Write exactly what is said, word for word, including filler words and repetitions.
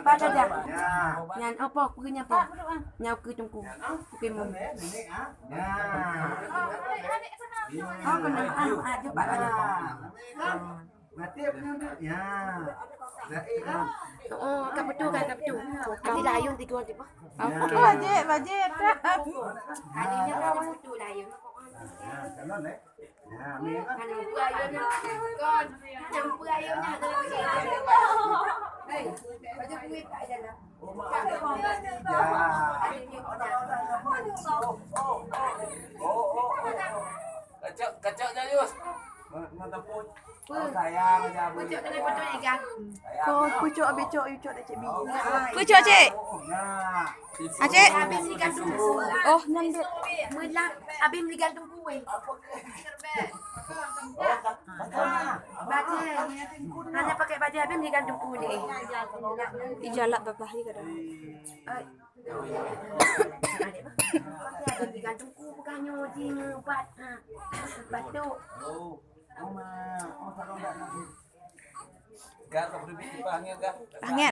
Pada dah. Nyan apa, peue nyan apa? Nyan peue teungku. Peue mum. Oh, kena. Ah, ah, jumpa. Ya. Oh, ka beutôi kan, ka beutôi. Nanti layun tiga tiba. Okey. Bajik, bajik. Kalinya ka beutôi layun. Ya, calon, eh. Ya, amin. Kan lupa layun. Kan lupa layun. Hei, baju kuih tak ada lah. Kacak, kacak Jayus. Mantap pun. Sayang aja. Pucuk kena pucuk ikan. Ko pucuk abis cok, you cok dah cek bi. Pucuk, cek. Ah, cek. Habis ni gantung. Oh, nyan dia. Meulak, habis ni gantung kueh. Bajai. Hana pakai bajai, habis ni gantung kueh ni. Ijalat babah ni kadang. Ai. Gantung kueh bukan nyoe jing ubat. Ha. Batuk. Hangét.